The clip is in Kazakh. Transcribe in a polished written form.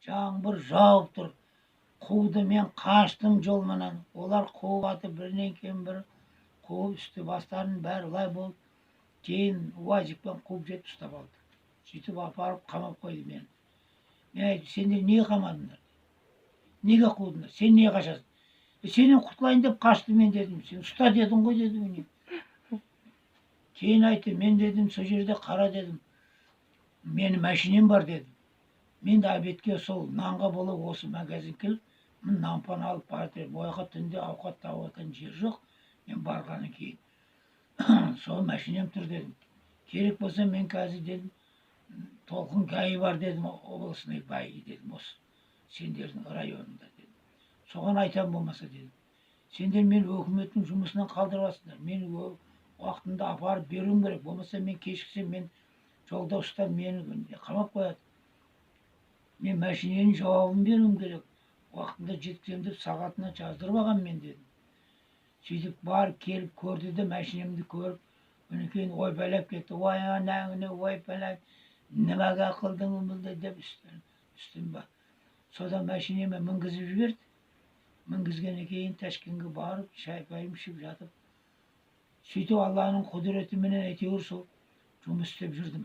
Жаңбыр жауып тұр. Қуды, мен қаштым жолменен. Олар қуып атып, бірінен кейін бірі қуып, үсті бастарының бәрі лай болып, кейін уазикпен қуып жетіп ұстап алды. Сөйтіп апарып қамап қойды мені. Мен айттым: «Сендер неге қамадыңдар, неге қудыңдар? Сен неге қашасың?» «Е, сенен құтылайын деп қаштым мен», – дедім. «Сен ұста дедің ғой», – деді міне. Кейін айтты: «Мен, – дедім, – сол жерде қара, – дедім, – менің машинем бар, – дедім. Мен де обедке сол нанға бола осы магазин келіп, міне, нан-пан алып барып едім. Ол жаққа түнде ауқат табатын жер жоқ. Мен барғаннан кейін сол машинем тұр, – дедім. «Керек болса, мен қазір, – дедім, – Толқын ГАИ бар, – дедім, – областной ГАИ, – дедім, – осы сендердің районында, – дедім. Соған айтамын болмаса, – дедім. Сендер мені өкіметтің жұмысынан қалдырып жатсыңдар. Мен уақытында апарып беруім керек. Болмаса, мен кешіксем, мен жолда ұстап, мені қамап қояды. Мен машиненің жауабын беруім керек. Уақытында жеткіземін деп сағатына жаздырып алғанмын мен», – дедім. Сөйтіп барып келіп көрді де, машинемді көріп, одан кейін ойбайлап кетті: «Ой, анаңны, ойбайлап, nimaga qilding bunday?» деп үстім ба. Содан машинеме мінгізіп жіберді. Мінгізгеннен кейін Ташкентке барып, шай пайым ішіп жатып, сөйтіп Алланың құдіретіменен әйтеуір сол жұмыс істеп жүрдім.